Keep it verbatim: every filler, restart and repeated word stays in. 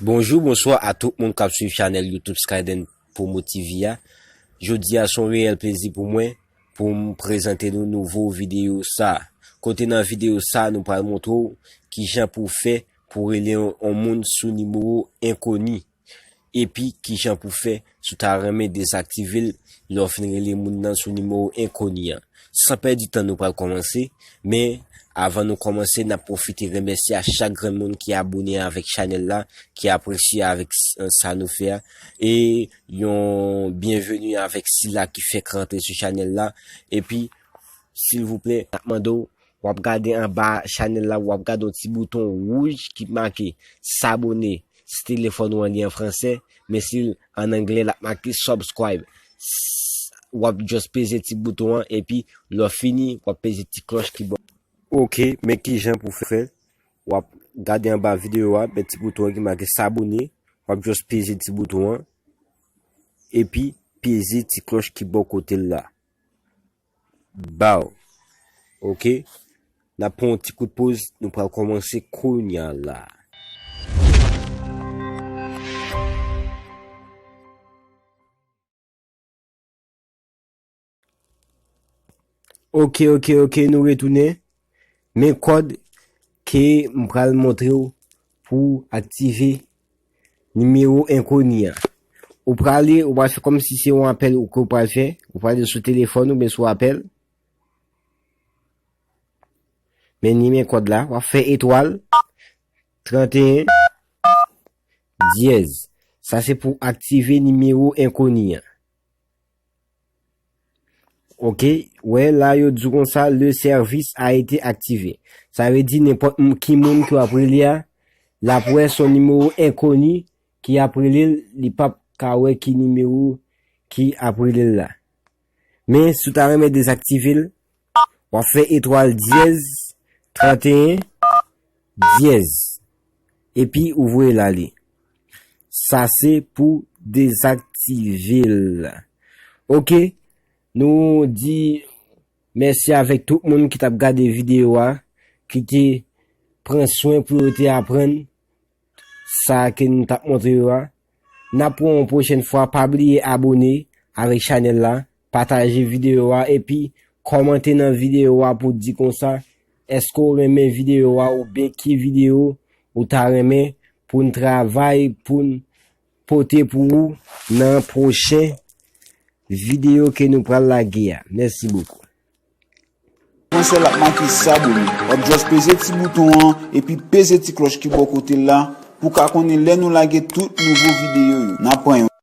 Bonjou, bonswa a tout moun k ap swiv chanèl YouTube Skyden Promo T V a. Jodi a se yon reyèl plezi pou mwen pou m prezante nou nouvo videyo sa. Kote nan videyo sa, nou pral montre w kijan pou w fè pou w rele yon, yon moun sou nimewo enkoni. Epi kijan pou w fè si w ta renmen dezaktive l lè w fin rele moun nan sou nimewo enkoni an. San pèdi tan, nou pral kòmanse, men avan nou kòmanse, n ap pwofite remèsye a chak grenn moun ki abone avèk chanèl la, ki apresye avèk s-, sa nou fè a, e yon byenveni avèk sila ki fèk rantre sou chanèl la. Epi, silvouplè, n ap mande w, w ap gade anba chanèl la, w ap gade yon ti bouton wouj ki make s'abonner. Si telefòn ou an li an fransè, men si l an anglè, l ap make subscribe. S-, w ap just peze ti bouton an, epi lè w fini, w ap peze ti klòch ki bò. Ok, men kijan pou fè. W ap gade anba videyo a, men ti bouton an ki make s'abonner, w ap just peze ti bouton an, epi peze ti klòch ki bò kote l la. Baw. Ok? N ap pran yon ti kout poz, nou pral kòmanse kounye a la. Ok, ok, ok, nou retounen. Men kòd ke m pral montre w pou aktive nimewo enkoni an. Ou prale, ou pral fè kòmsi se yon apèl ou ke w pral fè. Ou prale sou telefòn ou, men sou apèl. Men ni men kòd la, w ap fè etwal, tranteyen, dyèz. Sa se pou aktive nimewo enkoni an. Ok, wè la yo di w konsa, le service a été activé. Sa vle di nenpòt m-, ki moun ke w ap rele a, l ap wè se yon nimewo enkoni ki ap rele l, li p ap ka wè ki nimewo ki ap rele l la. Men si w ta renmen dezaktive l, w ap fè etwal dyèz tranteyen dyèz. Epi ou voye l ale. Sa se pou dezaktive l. Ok, nou di mèsi avèk tout moun ki t ap gade videyo a, ki te pran swen pou yo te aprann sa ke nou t ap montre yo a. N ap pran yon pwochèn fwa, pa bliye abone avèk chanèl la, pataje videyo a, epi kòmante nan videyo a pou di konsa, èske w renmen videyo a oubyen ki videyo ou ta renmen pou n travay, pou n pote pou ou nan pwochen videyo ke nou pral lage a. Mèsi bokou. Fransè l ap make s'abonner. W ap just peze ti bouton an, epi peze ti klòch ki bò kote l la, pou w ka konnen lè nou lage tout nouvo videyo yo. N ap pran yon.